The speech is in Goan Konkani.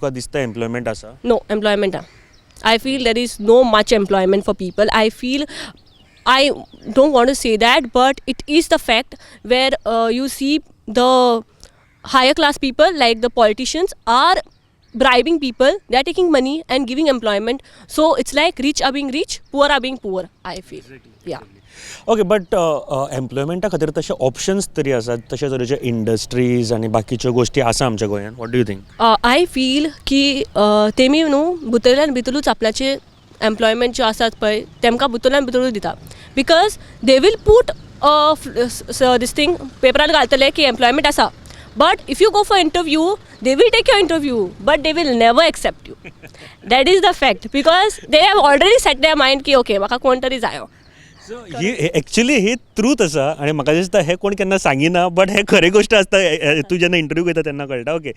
तुका दिसता एम्प्लॉयमेंट आसा? No employment. I feel there is no much employment for people. I feel, I don't want to say that, but it is the fact where you see the higher class people, like the politicians, are bribing people. They are taking money and giving employment. So it's like rich are being rich, poor are being poor, I feel. Yeah. Okay, but एम्प्लॉयमेंटा खातीर तशे ऑप्शन्स तरी आसात, तशे तरेचे इंडस्ट्रीज आनी बाकीच्यो गोश्टी आसा आमच्या गोंयांत? What do you think? I feel की तेमी न्हू भितरल्यान भितरूच आपल्याचे एम्प्लॉयमेंट ज्यो आसात पळय, तेमकां भितरल्यान भितरूच दिता, because they will put this thing, पेपरार घालतले की एम्प्लॉयमेंट आसा, but if you go for interview, they will take your interview, but they will never accept you. That is the fact, because they have already set their mind की ओके, म्हाका कोण तरी जायो. सो ही एक्चुली ही ट्रूथ आसा आनी म्हाका दिसता हें कोण केन्ना सांगिना, बट हें खरी गोश्ट आसता. तूं जेन्ना इंटरव्यू घेता तेन्ना कळटा. ओके.